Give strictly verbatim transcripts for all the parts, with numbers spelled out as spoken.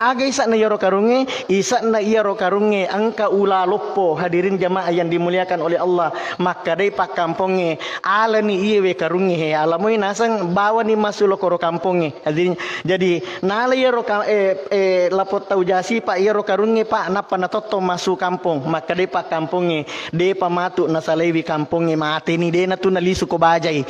Aga isa'na iyaro karungnge? Isa'na iyaro karungnge engka ula loppo. Hadirin jamaah yang dimuliakan oleh Allah, makkedai pakkampongnge, "Alani iyewe karungnge he, alamoi naseng bawani massu lokoro kampongnge." Hadirin, jadi nala iyaro ka-, eh, eh, lapong tau jasi, Pak, iyaro karungnge, Pak, nappa natotto massu kampong. Makkedai pakkampongnge, "Depa matu nasalaiwi kampongnge, mateni, dena tu nalisu ko bajai."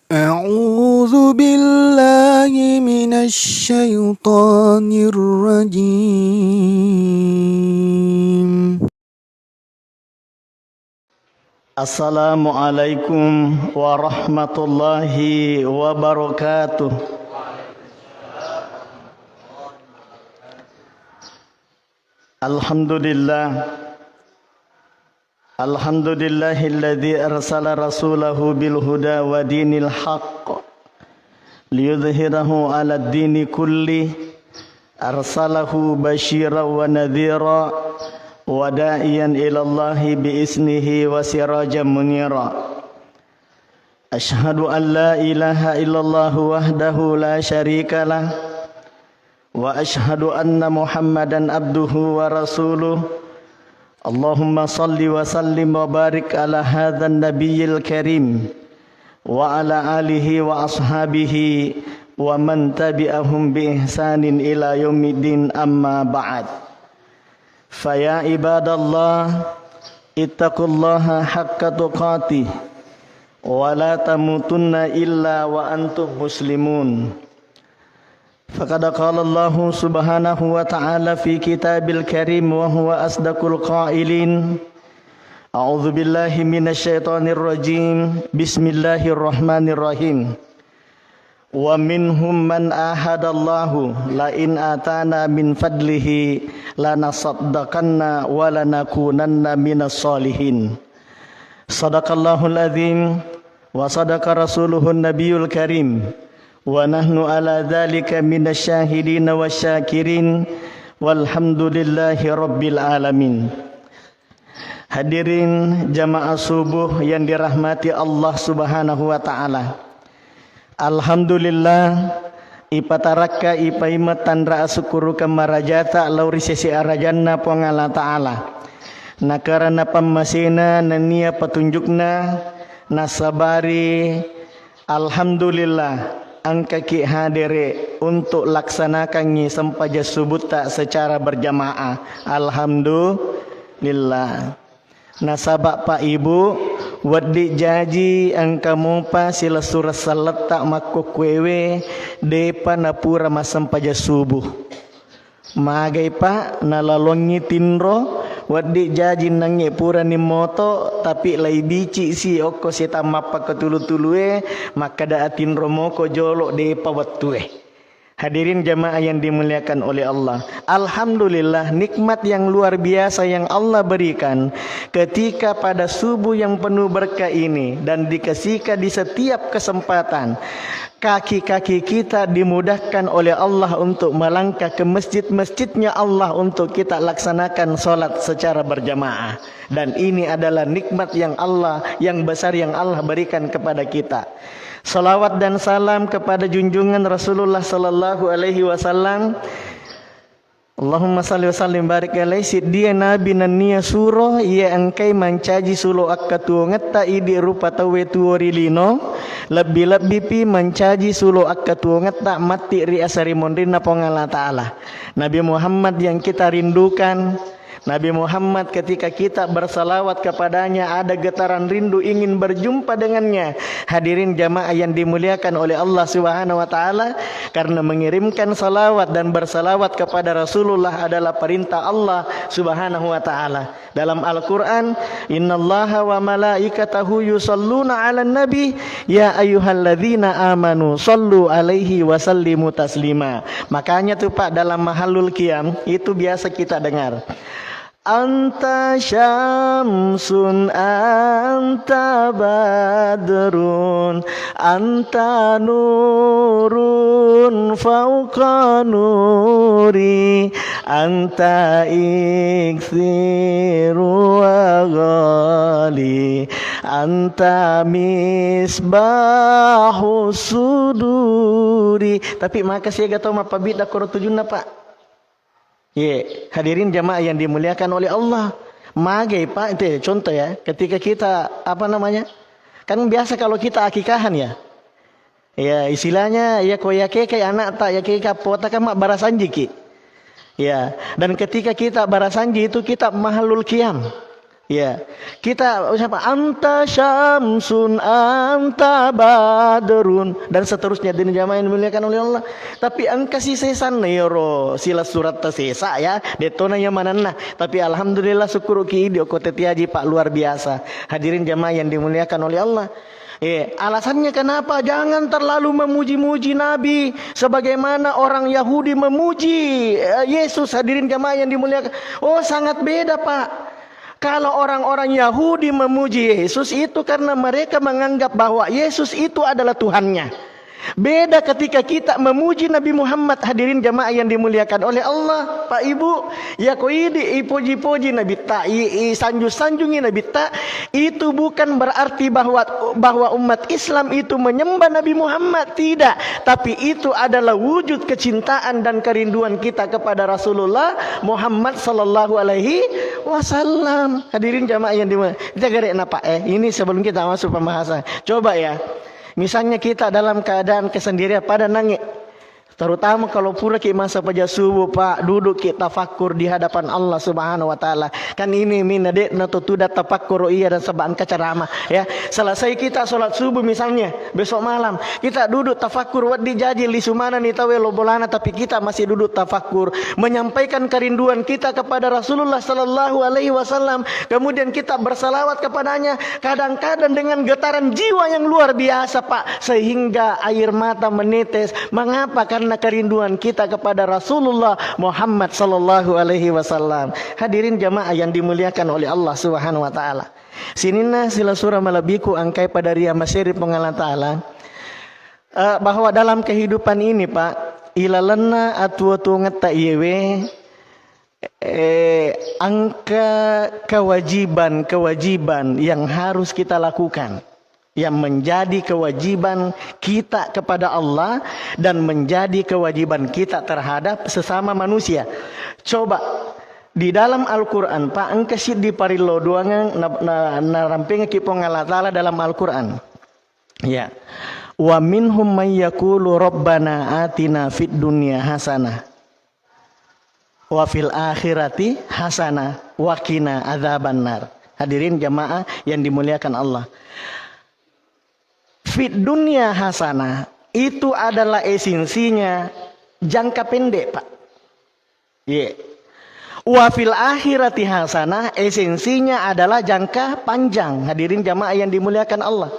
أعوذ بالله من الشيطان الرجيم. السلام عليكم ورحمة الله وبركاته. الحمد لله. الحمد لله الذي أرسل رسوله بالهدى ودين الحق ليظهره على الدين كله، أرسله بشيرا ونذيرا وداعيا إلى الله بإذنه وسراجا منيرا. أشهد أن لا إله إلا الله وحده لا شريك له، وأشهد أن محمدا عبده ورسوله. اللهم صل وسلم وبارك على هذا النبي الكريم وعلى آله وأصحابه ومن تبعهم بإحسان إلى يوم الدين، أما بعد. فيا عباد الله، اتقوا الله حق تقاته ولا تموتن إلا وأنتم مسلمون. فقد قال الله سبحانه وتعالى في كتاب الكريم وهو أصدق القائلين: أعوذ بالله من الشيطان الرجيم. بسم الله الرحمن الرحيم. ومنهم من عاهد الله لئن آتانا من فضله لنصدقن ولنكونن من الصالحين. صدق الله العظيم وصدق رسوله النبي الكريم ونحن على ذلك من الشاهدين والشاكرين والحمد لله رب العالمين. Hadirin jamaah subuh yang dirahmati Allah Subhanahu wa Ta'ala. Alhamdulillah, ipatarakka, ipaimeng tanra asukkurukeng marajata lao ri sese arajanna Puang Allah Ta'ala. Nakarana pammasena nennia patunjukna, nasabari Alhamdulillah, engkaki hadere untuk laksanakangngi sempajang subutta secara berjamaah. Alhamdulillah. Nasaba, Pak, Ibu, wedding jaji engka mopa silessureng selletta makkukkuewe depa napura massempajang subuh. Magai, Pak, nalalongngi tinro, wedding jaji nangnge purani moto, tapi laibici si okko setang mappakatulu-tulue, makkeda atinro moko jolo depa wettue. Hadirin jamaah yang dimuliakan oleh Allah. Alhamdulillah, nikmat yang luar biasa yang Allah berikan ketika pada subuh yang penuh berkah ini dan dikasihkan di setiap kesempatan. Kaki-kaki kita dimudahkan oleh Allah untuk melangkah ke masjid-masjidnya Allah untuk kita laksanakan sholat secara berjamaah. Dan ini adalah nikmat yang Allah, yang besar yang Allah berikan kepada kita. Salawat dan salam kepada junjungan Rasulullah sallallahu alaihi wasallam. Allahumma salli wa sallim barik alaih. Siddiya Nabi nennia suro iya engkai mancaji sulo akkatuwongetta idi rupa tauwe tuwo ri lino, lebbi-lebbipi mancaji sulo akkatuwongetta matti ri asarimonrinna Puang Allah Ta'ala. Nabi Muhammad yang kita rindukan, Nabi Muhammad, ketika kita bersalawat kepadanya, ada getaran rindu ingin berjumpa dengannya. Hadirin jamaah yang dimuliakan oleh Allah Subhanahu wa Ta'ala, karena mengirimkan salawat dan bersalawat kepada Rasulullah adalah perintah Allah Subhanahu wa Ta'ala. Dalam Al-Quran, "Innallaha wa malaikatahu yusalluna 'alan nabi, ya ayyuhalladzina amanu sallu 'alaihi wa sallimu taslima." Makanya tuh, Pak, dalam mahallul qiyam itu biasa kita dengar, "Anta syamsun, anta badrun, anta nurun fauqa nuri, anta iksiru wa ghali, anta misbahu suduri." Tapi maka siaga tau mappabidda koro tujunna, Pak. Ye, hadirin jamaah yang dimuliakan oleh Allah. Magai, Pak, itu ya, contoh ya, ketika kita, apa namanya, kan biasa kalau kita akikahan ya, ya istilahnya ya ko yakekai anakta, yakeka appota kan mabbarasanjiki. Ya, dan ketika kita barasanji itu kita mahallul qiyam. Ya, kita siapa? "Anta syamsun, anta badrun," dan seterusnya. Dini jamaah yang dimuliakan oleh Allah. Tapi engka si sesanna yoro sila suratta sesa ya, detona ya mananna. Tapi alhamdulillah, syukuruki idi okko tetiaji, Pak, luar biasa. Hadirin jamaah yang dimuliakan oleh Allah. Eh, alasannya kenapa? Jangan terlalu memuji-muji Nabi sebagaimana orang Yahudi memuji, eh, Yesus. Hadirin jamaah yang dimuliakan. Oh, sangat beda, Pak. Kalau orang-orang Yahudi memuji Yesus itu karena mereka menganggap bahwa Yesus itu adalah Tuhannya. Beda ketika kita memuji Nabi Muhammad, hadirin jamaah yang dimuliakan oleh Allah. Pak Ibu, ya ko idi ipoji-poji Nabitta, i, i sanju-sanjungi Nabitta, itu bukan berarti bahwa, bahwa umat Islam itu menyembah Nabi Muhammad, tidak. Tapi itu adalah wujud kecintaan dan kerinduan kita kepada Rasulullah Muhammad sallallahu alaihi wasallam. Hadirin jamaah yang dimuliakan, kita gerek napa, eh? Ini sebelum kita masuk pembahasan. Coba ya, misalnya kita dalam keadaan kesendirian pada nangi, terutama kalau puraki masa paja subuh, Pak, dudukki tafakkur di hadapan Allah Subhanahu wa Ta'ala. Kan ini mina de' na to tuda tafakkuro iya dan sebab engka ceramah, ya. Selesai kita sholat subuh misalnya, besok malam, kita duduk tafakkur, wedding jaji lisu manenni tauwe lo bolana, tapi kita masih duduk tafakkur, menyampaikan kerinduan kita kepada Rasulullah sallallahu alaihi wasallam, kemudian kita bersalawat kepadanya, kadang-kadang dengan getaran jiwa yang luar biasa, Pak, sehingga air mata menetes. Mengapa? Karena kerinduan kita kepada Rasulullah Muhammad sallallahu alaihi wasallam. Hadirin jamaah yang dimuliakan oleh Allah Subhanahu wa Ta'ala. Sininna sila sura malebbiku engkae pada ria maseri Puang Allah Ta'ala, eh, bahwa dalam kehidupan ini, Pak, ilalenna atuo-tuongetta iyewe, eh, engka kewajiban-kewajiban yang harus kita lakukan, yang menjadi kewajiban kita kepada Allah dan menjadi kewajiban kita terhadap sesama manusia. Coba, di dalam Al-Quran, Pak, engka siddi parillo doangeng na, na, narampengekki Puang Allah Ta'ala dalam Al-Quran. Ya. "Wa minhum may yaqulu rabbana atina fid dunya hasanah, wa fil akhirati hasanah, wa qina adzabannar." Hadirin jamaah yang dimuliakan Allah. Fid dunya hasanah itu adalah esensinya jangka pendek, Pak. Iya. "Wa fil akhirati hasanah", esensinya adalah jangka panjang. Hadirin jamaah yang dimuliakan Allah.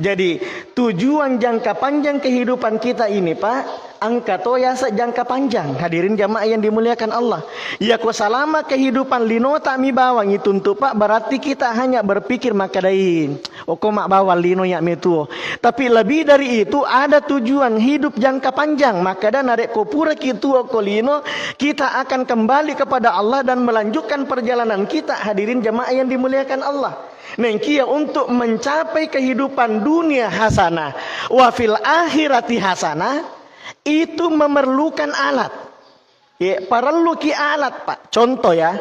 Jadi, tujuan jangka panjang kehidupan kita ini, Pak, engka to yaseng jangka panjang. Hadirin jamaah yang dimuliakan Allah. Yako salama kehidupan linota mi bawang ituntu, Pak, berarti kita hanya berpikir makkadai, "Okko mabbawang lino ya metuo." Tapi lebih dari itu, ada tujuan hidup jangka panjang. Makkada narekko puraki tuo ko lino, kita akan kembali kepada Allah dan melanjutkan perjalanan kita, hadirin jamaah yang dimuliakan Allah. Nengkia untuk mencapai kehidupan dunia hasanah, wa fil akhirati hasanah, itu memerlukan alat. Ye, parelluki alat, Pak. Contoh ya,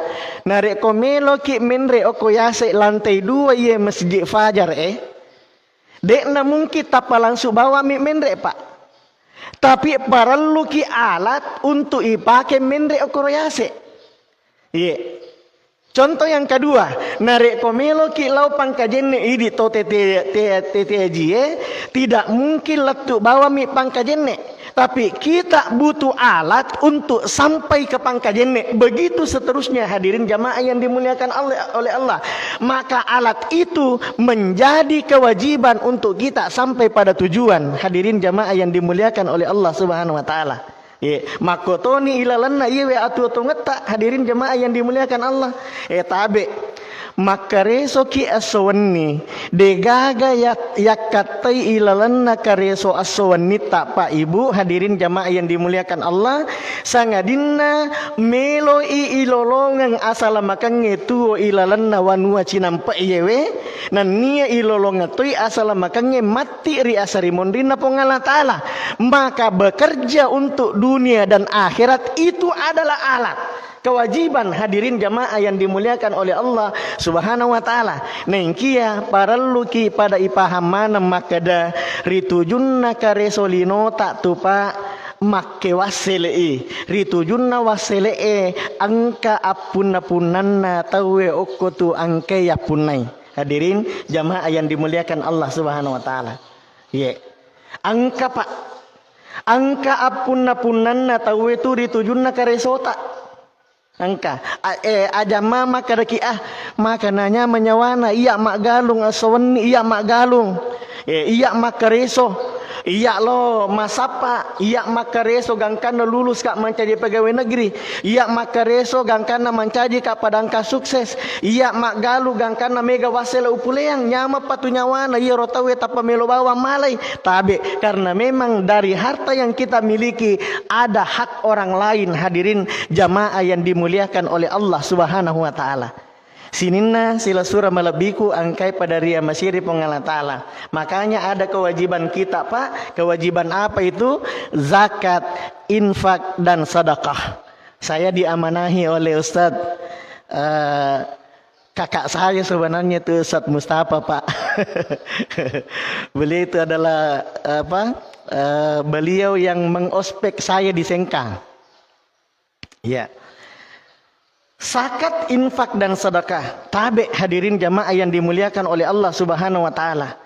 narekko meloki menre okko yase lantai dua ye Masjid Fajar, eh, de'na mungkin tappa langsung bawami menre, Pak. Tapi parelluki alat untuk ipake menre okko yase. Ye. Contoh yang kedua, narekko meloki lao pangkajenne idi to tete, te-, tete ajie, tidak mungkin lettu bawami pangkajenne. Tapi kita butuh alat untuk sampai ke pangkajenne. Begitu seterusnya, hadirin jamaah yang dimuliakan Allah, oleh Allah. Maka alat itu menjadi kewajiban untuk kita sampai pada tujuan, hadirin jamaah yang dimuliakan oleh Allah Subhanahu wa Ta'ala. Ye, makkotoni ilalenna iyewe atuo-tuongetta, hadirin jamaah yang dimuliakan Allah. Eh, tabe. Makkaresoki esso wenni, degaga ya-, yakkattai ilalenna kareso esso wennitta, Pak Ibu, hadirin jamaah yang dimuliakan Allah, sangadinna meloi ilolongeng asalamakengnge tuo ilalenna wanua cinampe iyewe, nennia ilolongeng toi asalamakengnge mat-, matti ri asarimonrinna Puang Allah Ta'ala. Maka bekerja untuk dunia dan akhirat itu adalah alat kewajiban, hadirin jamaah yang dimuliakan oleh Allah Subhanahu wa Ta'ala. Naengkia parelluki pada ipaham maneng makkeda ritujunna kareso linota tu, Pak, makke wassele'i. Ritujunna wassele'e engka appunna-punnanna tauwe okko tu engkae yappunnai. Hadirin jamaah yang dimuliakan Allah Subhanahu wa Ta'ala. Ye. Engka, Pak. Engka appunna-punnanna tauwe tu ri tujunna karesota. Engka. A-, eh, aja mama kadaki, ah, maka nanya menyawana, iya maggalung, esso wenni, iya maggalung. Eh, iya makkareso. Iya lo masappa, iya makkareso gangkanna lulus ka mancaji pegawai negeri. Iya makkareso gangkanna mancaji ka padangka sukses. Iya maggalu gangkanna mega wassele upuleang, nyameng patu nyawana iyaro tauwe tappa melo bawang malai. Tabe, karena memang dari harta yang kita miliki ada hak orang lain, hadirin jamaah yang dimuliakan oleh Allah Subhanahu wa Ta'ala. Sininna silessureng malebbiku engkae pada ria masiri Puang Allah Ta'ala. Makanya ada kewajiban kita, Pak. Kewajiban apa itu? Zakat, infak, dan sedekah. Saya diamanahi oleh Ustadz, eh, kakak saya sebenarnya itu Ustadz Mustafa, Pak. Beliau itu adalah, apa, eh, beliau yang mengospek saya di Sengkang. Ya. Zakat, infak, dan sedekah. Tabe, hadirin jamaah yang dimuliakan oleh Allah Subhanahu wa Ta'ala.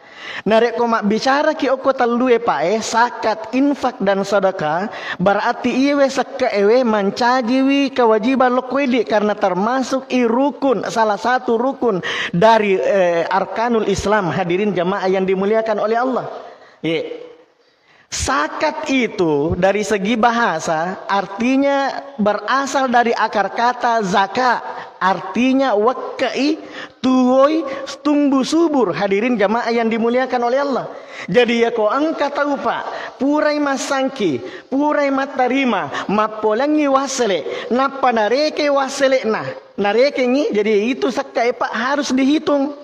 Narekko mabbicaraki okko tellue, Pak, eh, zakat, infak, dan sedekah, berarti iyewe sekke'ewe mancajiwi kewajiban lokkoidi karena termasuk i rukun, salah satu rukun dari, eh, arkanul Islam, hadirin jamaah yang dimuliakan oleh Allah. Ye. Zakat itu dari segi bahasa artinya berasal dari akar kata zaka, artinya wekke'i, tuwoi, tumbuh subur. Hadirin jamaah yang dimuliakan oleh Allah. Jadi, yako engka tau, Pak, purai massangki, purai mattarima, mappolengngi wassele, nappa nareke wassele'na, narekengngi, jadi itu sekke'e, Pak, harus dihitung.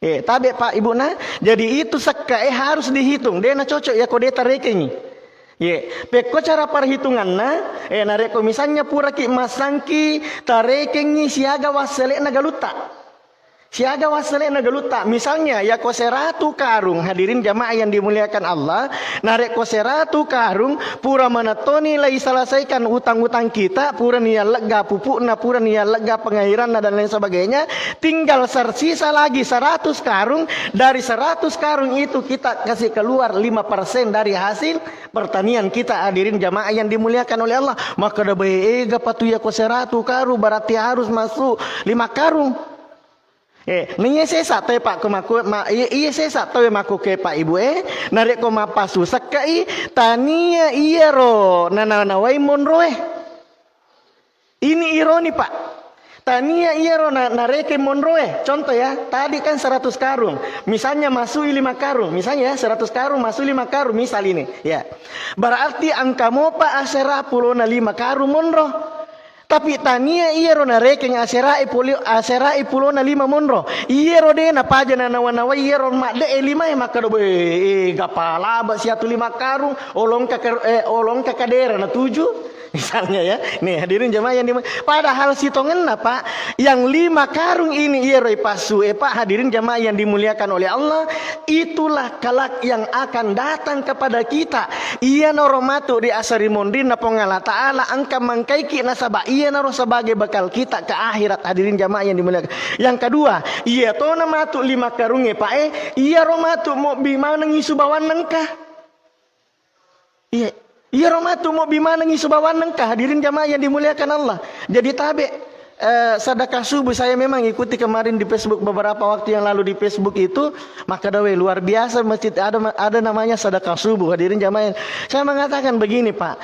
Eh, tabe, Pak, Ibu, na? Jadi itu sekke'e harus dihitung. De na cocok yako de tarekengngi. Ye, pekko cara perhitunganna, eh, narekko misalnya puraki massangki, tarekengngi siaga wassele'na galutta. Siaga wassele'na galutta. Misalnya, yako seratu karung, hadirin jamaah yang dimuliakan Allah, narekko seratu karung, pura manettoni lai selesaikan utang-utang kita, pura niallegga pupukna, pura niallegga pengairanna, dan lain sebagainya, tinggal tersisa lagi seratus karung. Dari seratus karung itu kita kasih keluar lima persen dari hasil pertanian kita, hadirin jamaah yang dimuliakan oleh Allah. Maka da bae ega patu yako seratu karung, berarti harus masuk lima karung. Eh, na iya sesa tau, Pak, ko makku-, ma-, iya, iya sesa tau makku ke, Pak, Ibu, eh. Narekko mappasu sekke'i, tania iyaro nana-, nawai monroe. Ini ironi, Pak. Tania iyaro na-, nareke monroe. Contoh ya, tadi kan seratus karung. Misalnya masui lima karung. Misalnya ya, seratus karung masui lima karung. Misal ini, ya. Berarti engka mopa asera pulona lima karung monro. Tapi tania iyaro narekeng aserae poli-, aserae pulona lima monro. Iyaro de napaja nanawa-nawai iyaro madde'e limae makkeda, "Boe, eh, gapalaba siatu lima karung, olongka ker-, eh, olongka kadera na tuju." Misalnya ya, nih hadirin jamaah yang dimu-, padahal sitongenna, Pak, yang lima karung ini iyaro ipassu e, Pak, hadirin jamaah yang dimuliakan oleh Allah, itulah kelak yang akan datang kepada kita. Iyanaro matu ri asarimonrinna Puang Allah Ta'ala engka mangkaiki nasaba iyanaro sebagai bekal kita ke akhirat, hadirin jamaah yang dimuliakan. Yang kedua, iyatona matu lima karungnge, Pak, eh, iyaro matu mobbi manengi subawanna engka. Iya, iyaro matu mobbi manengi subawanna engka, hadirin jamaah yang dimuliakan Allah. Jadi tabe, eh, sedekah subuh, saya memang ikuti kemarin di Facebook beberapa waktu yang lalu di Facebook itu, maka dawe luar biasa masjid ada, ada namanya sedekah subuh, hadirin jamaah yang, saya mengatakan begini, Pak.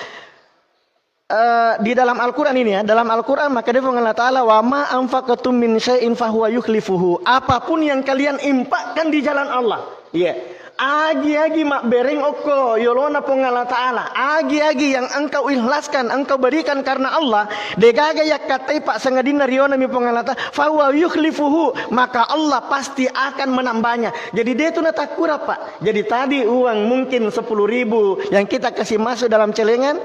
Eh, di dalam Al-Quran ini ya, dalam Al-Quran maka dia Allah Ta'ala, "Wa ma anfaqtum min syai'in fahuwa yukhlifuhu." Apapun yang kalian infakkan di jalan Allah, iya. Agi-agi mabbereng okko yolona Puang Allah Ta'ala, agi-agi yang engkau ikhlaskan, engkau berikan karena Allah, degaga yakkattai, Pak, sangadinna riona mi Puang Allah Ta'ala, fahuwa yukhlifuhu, maka Allah pasti akan menambahnya. Jadi dia itu natakkura, Pak. Jadi tadi uang mungkin sepuluh ribu yang kita kasih masuk dalam celengan,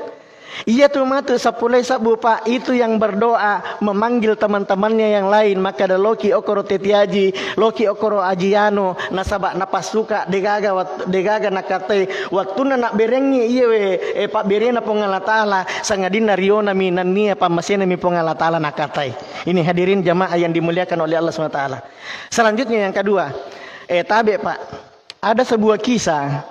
iya tu matu seppulo sabbu, Pak, itu yang berdoa memanggil teman-temannya yang lain, makkada, "Loki okoro Teti Aji, loki okoro Aji Yano, nasaba napassuka, degaga wat-, degaga nakatai, wattunna nabberengngi iyewe, eh, pabberena Puang Allah Ta'ala, sangadinna rionami nennia pammasenami Puang Allah Ta'ala nakatai." Ini hadirin jamaah yang dimuliakan oleh Allah Subhanahu wa Ta'ala. Selanjutnya yang kedua, eh, tabe, Pak, ada sebuah kisah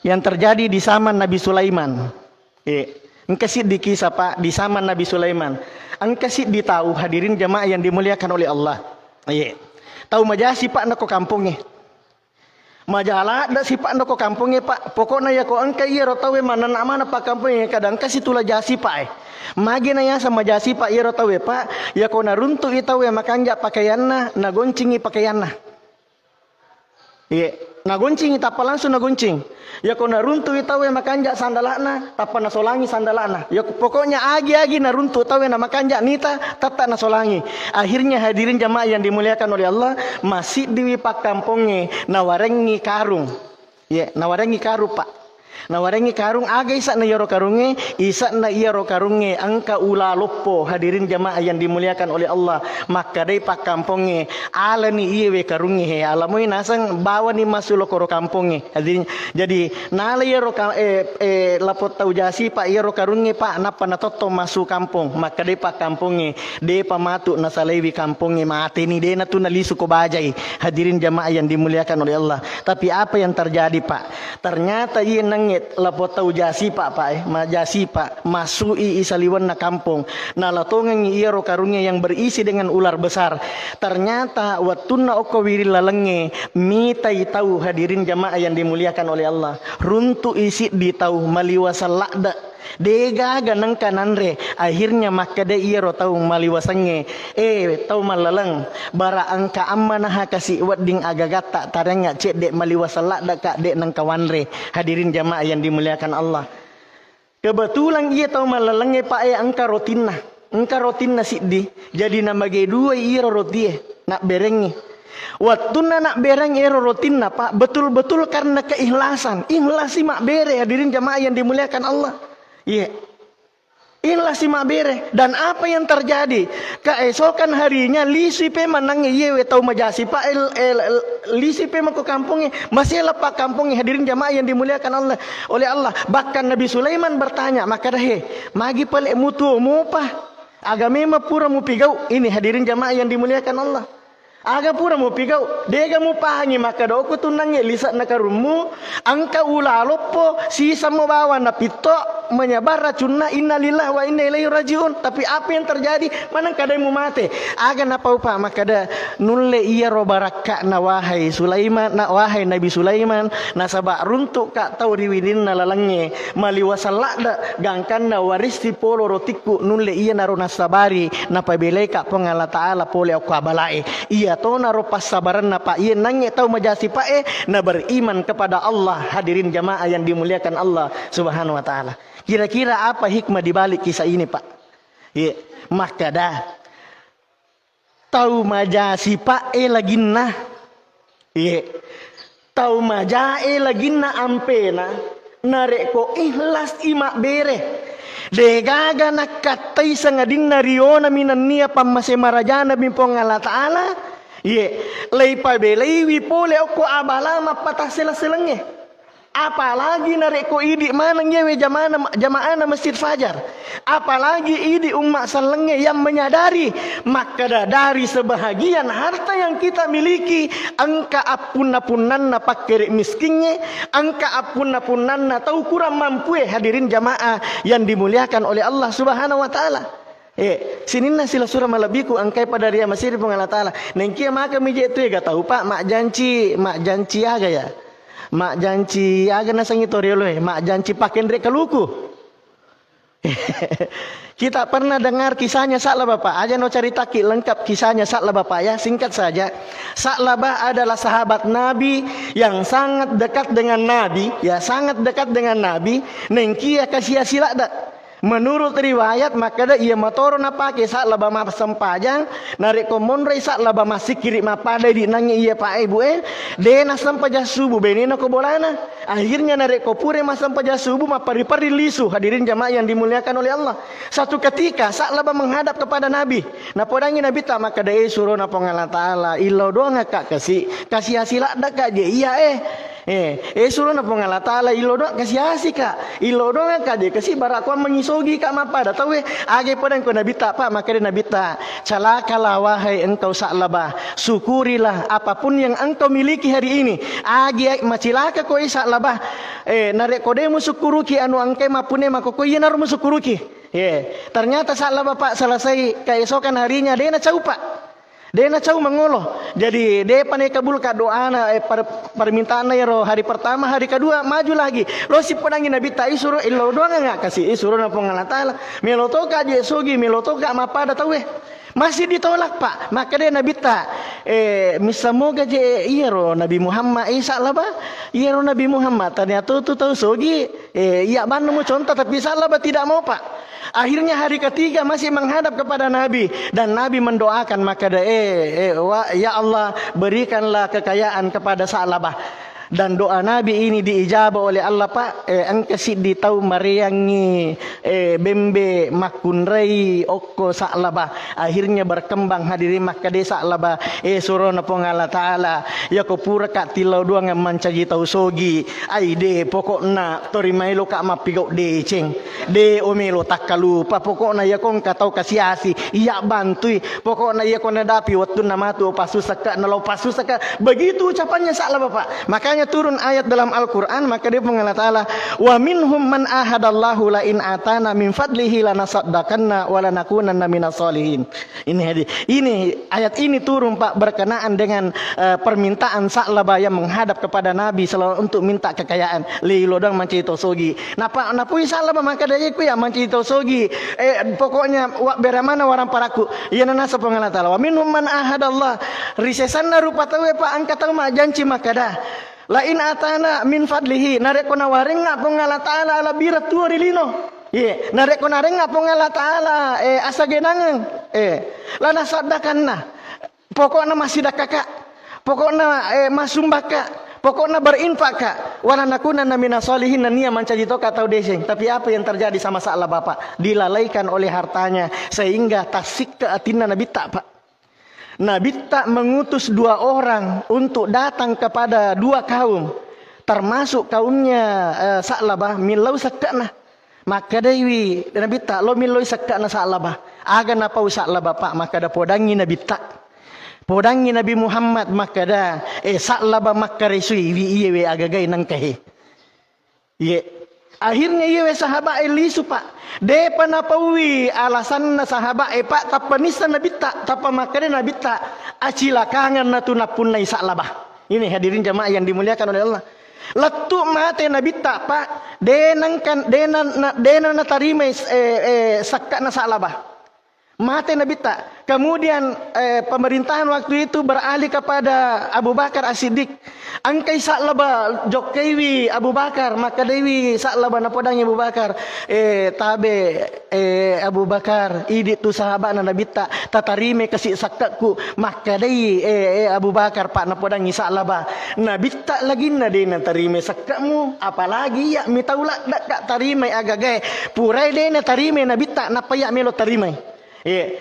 yang terjadi di zaman Nabi Sulaiman. Iya. Engka siddi kisah, Pak, di zaman Nabi Sulaiman. Engka siddi tau, hadirin jamaah yang dimuliakan oleh Allah. Iya. Tau maja sipa'na ko kampongnge. Maja ladde sipa'na ko kampongnge, Pak. Pokokna yako engka iyaro tauwe manenna mana pakkampongnge, kada engka situla ja sipa'e. Magi na yaseng maja sipa' iyaro tauwe, Pak? Yako naruntu'i tauwe makanja pakaianna, nagoncingi pakaianna. Iye, nagoncingi, tappa langsung nagoncing. Yako naruntu'i tauwe makanja sandala'na, tappa nasolangi sandala'na. Yako, pokoknya agi-agi naruntu' tauwe na makanja nita, tatta nasolangi. Akhirnya hadirin jamaah yang dimuliakan oleh Allah, masiddiwi pakkampongnge nawarengngi karung. Iye, nawarengngi karung, Pak. Nawarengngi karung, aga ise'na iyaro karungnge? Ise'na iyaro karungnge engka ula loppo, hadirin jamaah yang dimuliakan oleh Allah. Makkadai pakkampongnge, "Alani iyewe karungnge he, alamoi naseng bawani massu lokoro kampongnge." Hadirin, jadi nala iyaro ka-, eh, eh, lapong tau jasi, Pak, iyaro karungnge, Pak, nappa natotto massu kampong. Makkadai pakkampongnge, "Depa matu nasalaiwi kampongnge, mateni, dena tu nalisu ko bajai." Hadirin jamaah yang dimuliakan oleh Allah. Tapi apa yang terjadi, Pak? Ternyata iye nangnge lapong tau jasipa, Pak, eh, ma-, jasipa, massu'i i saliwenna kampong. Nalatongengngi iyaro karungnge yang berisi dengan ular besar. Ternyata wettunna okko wiring lalengnge, mitai tau, hadirin jamaah yang dimuliakan oleh Allah. Runtu'i siddi tau maliwaseng ladde. Degaga nengka nanre, akhirnya makkeda iyaro tau maliwasengnge, "Eh, tau mallaleng, bara engka ammanaha kasi wedding agagatta tarengnga cedde maliwaseng laddeka de nengka wanre." Hadirin jamaah yang dimuliakan Allah. Kebetulan iya tau mallalengnge, Pak, e, engka rotinna. Engka rotinna siddi. Jadi namage duai iyaro rotie, nabberengngi. Wettunna nabbereng ero rotinna, Pak, betul-betul karena keikhlasan. Ikhlasi mabbere, hadirin jamaah yang dimuliakan Allah. Iya. Ikhlasi mabbere. Dan apa yang terjadi? Keesokan harinya lisui pe manangnge iyewe tau majasi, Pak, el, el, el, lisui pe mako kampongnge, masela, Pak, kampongnge, hadirin jamaah yang dimuliakan Allah, oleh Allah. Bahkan Nabi Sulaiman bertanya, makkeda, "He, magi pale mutuo mopa? Aga memang pura mupigau?" Ini hadirin jamaah yang dimuliakan Allah. Aga pura mupigau, dega mupahangi makkeda okko tunnangnge lise'na karummu, engka ula loppo, sisammo bawang napitto, menyebar racunna, innalillahi wa inna ilaihi rajiun. Tapi apa yang terjadi? Maneng kadai mumate. Aga napau, Pak, makkeda, nulle iyaro barakka'na, wahai Sulaiman, na, wahai Nabi Sulaiman, nasaba runtu'ka tau ri wininna lalengnge, maliwaseng ladde, gangkanna warissi polo rotikku, nulle iyanaro nassabari, napabelaika Puang Allah Ta'ala pole okko abalae. Iyatonaro passabarenna, Pak, iye nangnge tau majasi, Pak, e, na beriman kepada Allah, hadirin jamaah yang dimuliakan Allah Subhanahu wa Ta'ala. Kira-kira apa hikmah di balik kisah ini, Pak? Iye, makkeda, tau majasi, Pak, e, laginna. Iye. Tau majae laginna ampena, narekko ikhlas i mabbere, Degaga nakkattai sangadinna riona minennia pammase marajana mi Puang Allah Ta'ala, ye, leipabelaiwi pole okko abala mappatassela-selengnge. Apalagi narekko idi maneng yewe jamana, jamaana Masjid Fajar. Apalagi idi umma sellengnge yang menyadari makkeda dari sebahagian harta yang kita miliki, engka appunna-punnanna pakkere miskingnge, engka appunna-punnanna tau kurang mampue, hadirin jamaah yang dimuliakan oleh Allah Subhanahu wa Ta'ala. Eh, sininna silessureng malebbiku engkai pada ria masiri Puang Allah Ta'ala. Nengkia maka mije tu ega tau, Pak, majjanci, majjanci aga ya? Majjanci aga nasengi toriolo e, majjanci pakenre kaluku. Kita pernah dengar kisahnya Sa'labah, Pak? Aja no caritaki lengkap kisahnya Sa'labah, Pak, ya. Singkat saja, Sa'labah adalah sahabat Nabi yang sangat dekat dengan Nabi, ya, sangat dekat dengan Nabi. Nengkia kasia siladda. Menurut riwayat, makkeda iya matoro napake Sa'labah massempajang, narekko monroi Sa'labah massikkiri mappada idi nangnge iya paebu e, de nassempajang subuh benena ko bolana. Akhirnya narekko pura massempajang subuh, mapperri-perri lisu, hadirin jamaah yang dimuliakan oleh Allah. Satu ketika, Sa'labah menghadap kepada Nabi. Napodangi Nabitta makkeda, "Eh, surona Puang Allah Ta'ala, illau doangakka kasi, kasi-asi laddaka je iya eh. Eh, eh, surona Puang Allah Ta'ala, illau doang kasi-asi ka. Illau doangakka je kasi, bara kuammengi sogi ka mappada tau eh." Age podang ko Nabitta, Pak, makkeda Nabitta, "Calakalah wahai engkau Sa'labah. Syukurilah apapun yang engkau miliki hari ini. Agi macilaka ko Sa'labah. Eh, narekko de musukkuruki anu engkai mappune makkoko, iyanaro musukkuruki." Eh, ternyata Sa'labah, Pak, selesai keesokan harinya de nacau, Pak. De nacau mangolo. Jadi de pa naikabulka doana, eh, per-, permintaanna ero hari pertama, hari kedua maju lagi. Lo sipodangi Nabitta, "Isuro illau doangakka si, isurona Puang Allah Ta'ala. Melo toka je sogi, melo toka mappada tau eh." Masih ditolak, Pak. Makkeda Nabitta, eh, "Missa moga je iyaro Nabi Muhammad, eh, Sa'labah? Iyaro Nabi Muhammad, ternyata tu tau sogi, eh, iya bannu muconta, tapi Sa'labah tidak mau, Pak." Akhirnya hari ketiga masih menghadap kepada Nabi, dan Nabi mendoakan, makkeda, "Eh, eh, wa, ya Allah, berikanlah kekayaan kepada Sa'labah." Dan doa Nabi ini diijabah oleh Allah, Pak. Eh, engka siddi tau mareangngi, eh, bembe makkunrai okko Sa'labah. Akhirnya berkembang, hadirin, makkeda Sa'labah, "Eh, surona Puang Allah Ta'ala, yako puraka tillau doang mancaji tau sogi, ai de, pokokna tori maeloka mappigau deceng. De omelo takkalupa, pokokna yako engka tau kasi-asi, iya bantui. Pokokna yako nadapi wettunna matu, pasusakka, nalo pasusakka." Begitu ucapannya Sa'labah, Pak. Makanya turun ayat dalam Al-Quran, makkeda Puang Allah Ta'ala, "Wa minhum man ahadallahu la in atana min fadlihi lanasaddaqanna wa lanakunanna minas solihin." Ini hadis, ini ayat ini turun, Pak, berkenaan dengan, eh, permintaan Sa'labah yang menghadap kepada Nabi sallallahu, untuk minta kekayaan. Lilo dong mancaji tau sogi. Napa, napui Sa'labah makkeda, "Iku ya mancaji tau sogi. Eh, pokoknya wa-, beramana warang parakku." Iya nanasa Puang Allah Ta'ala, "Wa minhum man ahadallah." Ri sesanna rupa tauwe, Pak, engka tau majjanci makkeda, "La in atana min fadlihi." Narekko nawarengnga Puang Allah Ta'ala lebbi tuo ri lino. Iya, narekko narengnga Puang Allah Ta'ala, eh, asagenangeng, eh, lanasaddaqanna. Pokokna massidakkaka, pokokna, eh, massumbakka, pokokna berinfakka, wala nakunanna minas solihin, nennia mancaji toka tau deceng. Tapi apa yang terjadi sama Sa'labah, Pak? Dilalaikan oleh hartanya, sehingga tassikke atinna Nabitta, Pak. Nabitta mengutus dua orang untuk datang kepada dua kaum, termasuk kaumnya, eh, Sa'labah, millau sekke'na. Makkedaiwi Nabitta, "Lo milloi sekke'na Sa'labah." Aga napau Sa'labah, Pak? Makkeda, "Podangngi Nabitta. Podangngi Nabi Muhammad makkeda, eh, Sa'labah makkaresuiwi iyewe agagai nengkahe." Iye. Akhirnya iyewe sahaba'e lisu, Pak. Depa napaui alasanna sahaba'e, Pak, tappa nissa Nabitta, tappa makkeda Nabitta, "Acilakangenna tu nappunnai Sa'labah." Ini hadirin jamaah yang dimuliakan oleh Allah. Lettu mate Nabitta, Pak, de nengkan, de na, na, de na natarimai, eh, eh, sakka'na Sa'labah. Mate Nabitta. Kemudian, eh, pemerintahan waktu itu beralih kepada Abu Bakar As-Siddiq. Engkai Sa'labah jokkaiwi Abu Bakar, makkedaiwi Sa'labah, napodangi Abu Bakar, "Eh, tabe, eh, Abu Bakar, idi tu sahabatna Nabitta, tatarimai kasi sakkakku." Makkedai, eh, eh, Abu Bakar, Pak, napodangi Sa'labah, "Nabitta laginna de natarimai sakkakmu, apalagi iya mitau laddakka tarimai agagae. Purai de natarimai Nabitta, nappa iya melo tarimai." Iya.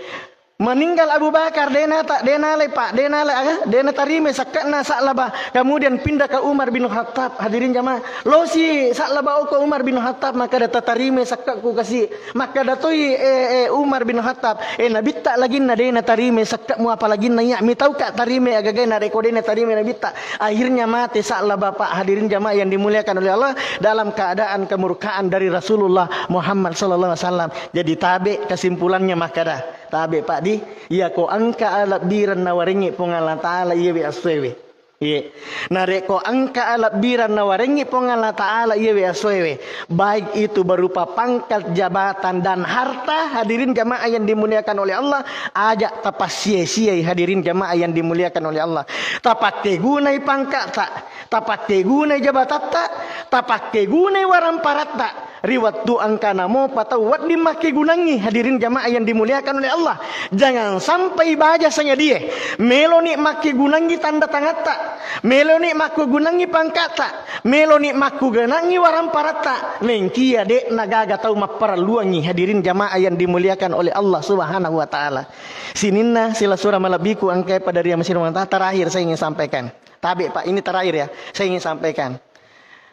Meninggal Abu Bakar, de nata-, de nalai, Pak, de nalai, aga? De natarimai sakkakna Sa'labah. Kemudian pindah ke Umar bin Khattab, hadirin jamaah. Losi Sa'labah okko Umar bin Khattab, makkeda, "Tatarimai sakkakku kasi." Makkeda toi, eh, eh, Umar bin Khattab, "Eh, Nabitta laginna de natarimai sakkakmu, apalaginna iya mitauka tarimai agagae, narekko de natarimai Nabitta." Akhirnya mate Sa'labah, Pak, hadirin jamaah yang dimuliakan oleh Allah, dalam keadaan kemurkaan dari Rasulullah Muhammad sallallahu alaihi wasallam. Jadi tabe kesimpulannya makkeda. Tabe, Pak, di, iyako engka alebbireng nawarengngi Puang Allah Ta'ala iyewe essoewe. Iye. Narekko engka alebbireng nawarengngi Puang Allah Ta'ala iyewe essoewe, baik itu berupa pangkat, jabatan, dan harta, hadirin jamaah yang dimuliakan oleh Allah, aja tapassia-siai, hadirin jamaah yang dimuliakan oleh Allah. Tapakkegunai pangkata, tapakkegunai jabatatta, tapakkegunai waramparatta. Ri wettu engkana mopa tau wedding makkegunangngi, hadirin jamaah yang dimuliakan oleh Allah. Jangan sampai baja sangadie meloni makkegunangngi tanda tangatta, meloni makkegunangngi pangkatta, meloni makkegunangngi waramparatta, nengkia de'na gaga tau mapparelluangngi, hadirin jamaah yang dimuliakan oleh Allah Subhanahu wa Ta'ala. Sininna sila sura malebbiku engkae pada ria masirung ta-, terakhir saya ingin sampaikan. Tabe, Pak, ini terakhir ya, saya ingin sampaikan.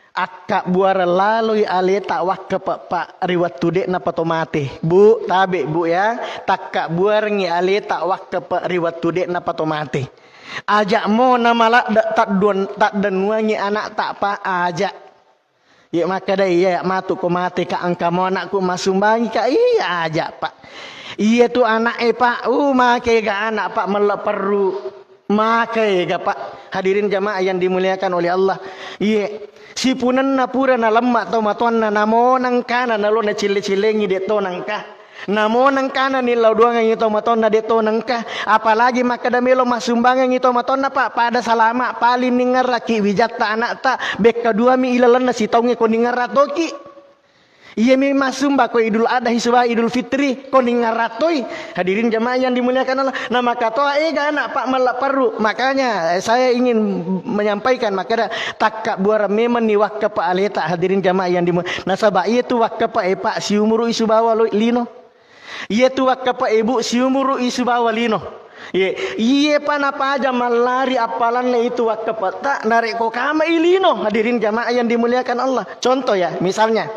Akkabbuareng laloi aleta wakkepe, Pak, ri wettu de'na pato mate. Bu, tabe, Bu, ya. Takkabbuarengngi aleta wakkepe ri wettu de'na pato mate. Aja mo namaladde tadduan-, taddennuangngi anakta, Pak, aja. Iye makkeda, "Iya, matu ko mate ka, engka mo anakku masumbangi ka." Iya aja, Pak. Iye tu anak e, Pak, uh, make ga anak, Pak, melle perru. Maka ega, Pak. Hadirin jamaah yang dimuliakan oleh Allah. Iye, sipunenna pura nalemma tau matoanna, namonang kana nalo nacille-cillengi de to nangka. Namonang kana nillau doangengi tau matoanna de to nangka. Apalagi makkeda melo massumbangengi tau matoanna, Pak, pada salama paling ningerraki wijatta anakta, bekka duami ilalenna sitaungnge ko ningerra toki. Iyami massumba ko Idul Adha, suba Idul Fitri, ko ningarrattoi. Hadirin jamaah yang dimuliakan Allah. Nah, maka toa ega anak, Pak, malla parru. Makanya, eh, saya ingin menyampaikan, makkeda takka buara memang ni wakka, Pak, aleta. Hadirin jamaah yang dimuliakan. Nasaba iya tu wakka, Pak, eh, Pak, siumuru isubawa lo-, lino. Iya tu wakka, Pak, eh, Bu, siumuru isubawa lino. Iye, iye pa napaja mallari appalanna itu wakka, Pak, ta, narekko kama ilino. Hadirin jamaah yang dimuliakan Allah. Contoh ya, misalnya,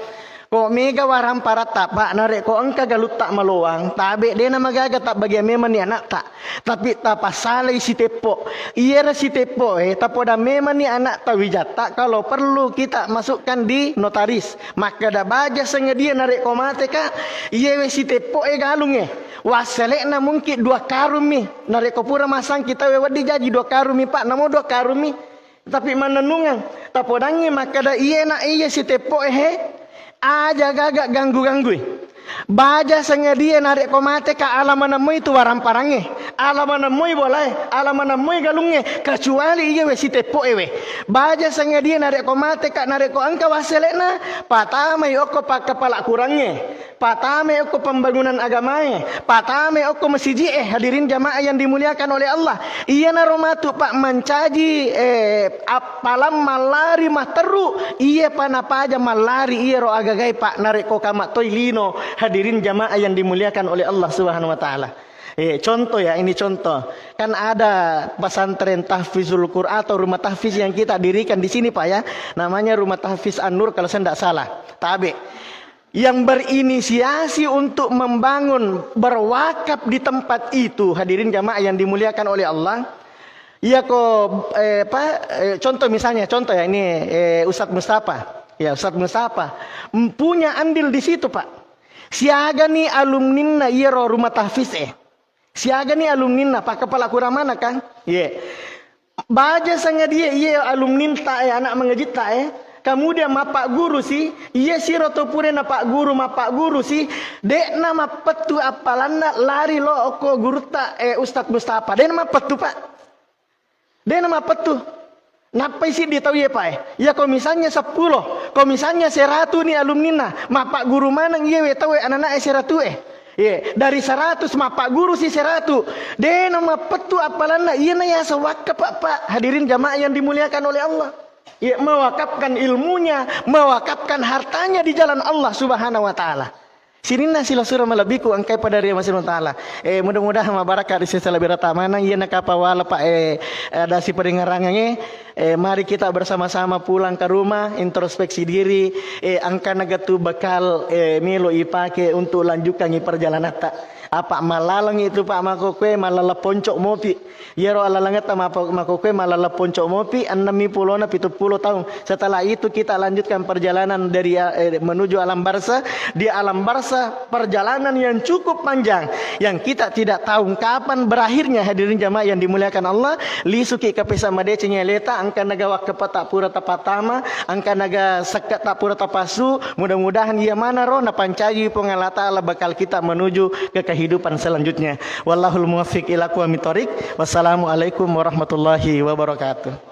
ko mega waramparatta, Pak, narekko engka galutta maloang, tabe dena magaga tabbagia memang ni anakta. Tapi tapassalai siteppo. Iyara siteppo, eh, tapoda memang ni anakta wijatta, kalau perlu kita masukkan di notaris. Makkeda baja sengadia narekko mate ka, iyewe siteppo e galungnge. Wasselekna mungkin dua karungmi. Narekko pura masangki tawe wedding jaji dua karungmi, Pak, namo dua karungmi. Tapi mannennungeng, tapodangngi makkeda, "Iye, Nak, iye siteppo e, he, aja gaga ganggu-ganggui. Baja sengadia narekko mate ka, ala manemmoi tu waramparangnge, ala manemmoi bolae, ala manemmoi galungnge, kecuali iyewe siteppo ewe. Baja sengadia narekko mate ka, narekko engka wasselekna, patamai okko pakkapala kurangnge." Patamai okko pembangunan agamae, patamai okko masiji e, hadirin jamaah yang dimuliakan oleh Allah. Iyanaro matu, Pak, mancaji, eh, appalang mallari matteru, iya pa napaja mallari iyaro agagae, Pak, narekko kama toi lino, hadirin jamaah yang dimuliakan oleh Allah Subhanahu wa Ta'ala. Eh, contoh ya, ini contoh. Kan ada pesantren Tahfizul Quran atau rumah tahfiz yang kita dirikan di sini, Pak, ya. Namanya Rumah Tahfiz An-Nur kalau saya tidak salah. Tabe. Yang berinisiasi untuk membangun, berwakaf di tempat itu, hadirin jamaah yang dimuliakan oleh Allah. Iya ko, eh, apa, eh, contoh misalnya, contoh ya, ini, eh, Ustadz Mustafa. Ya, Ustadz Mustafa, m-, punya andil di situ, Pak. Siaga ni alumninna iyaro rumah tahfiz e. Siaga ni alumninna, pakkapala kurang mana, Kang? Ye. Baja sangadie iye alumninta e, anak mangajitta e, Kemudian mappaggurusi, iya siro to pura napagguru, mappaggurusi, de'na mappettu appalanna lari lo okko gurutta, eh, Ustadz Mustafa. De'na mappettu, Pak. De'na mappettu. Nappai siddi tau iye, Pak, eh. Iya ko misalnya seppulo, ko misalnya seratu ni alumnina, mappagguru maneng iyewe tauwe anana'e seratu, eh. Iya, dari seratus mappagguru si seratu. De'na mappettu appalanna, iyana yaseng wakkafa, Pak. Hadirin jamaah yang dimuliakan oleh Allah. Iya, mewakafkan ilmunya, mewakafkan hartanya di jalan Allah Subhanahu wa Ta'ala. Sininna silessureng malebbiku engkai pada ri Masih Ta'ala. Eh, mudah-mudahan mabarakka ri sesa lebbi rata maneng iya nakapawala, Pak, eh, ada siparingngerangengnge. Eh, mari kita bersama-sama pulang ke rumah, introspeksi diri, eh, engka naga tu bekal, eh, melo ipake untuk lanjutkangi perjalananta. Apa mallalengngi tu, Pak, makkokkoe mallala ponco mopi. Iyaro allalengetta mapa-, makkokkoe mallala ponco mopi, ennemmi pulona pitu pulo taung. Setelah itu kita lanjutkan perjalanan dari, eh, menuju alam barza. Di alam barza perjalanan yang cukup panjang, yang kita tidak tahu kapan berakhirnya, hadirin jamaah yang dimuliakan Allah. Lisuki kapesa madeceng eleta, engka naga wakkafa ta pura tapattama, engka naga sekka ta pura tapassu. Mudah-mudahan iya manaro napancaji Puang Allah Ta'ala bekal kita menuju ke kehidupan selanjutnya. Wallahul muwaffiq ila aqwamit thoriq. Wassalamualaikum warahmatullahi wabarakatuh.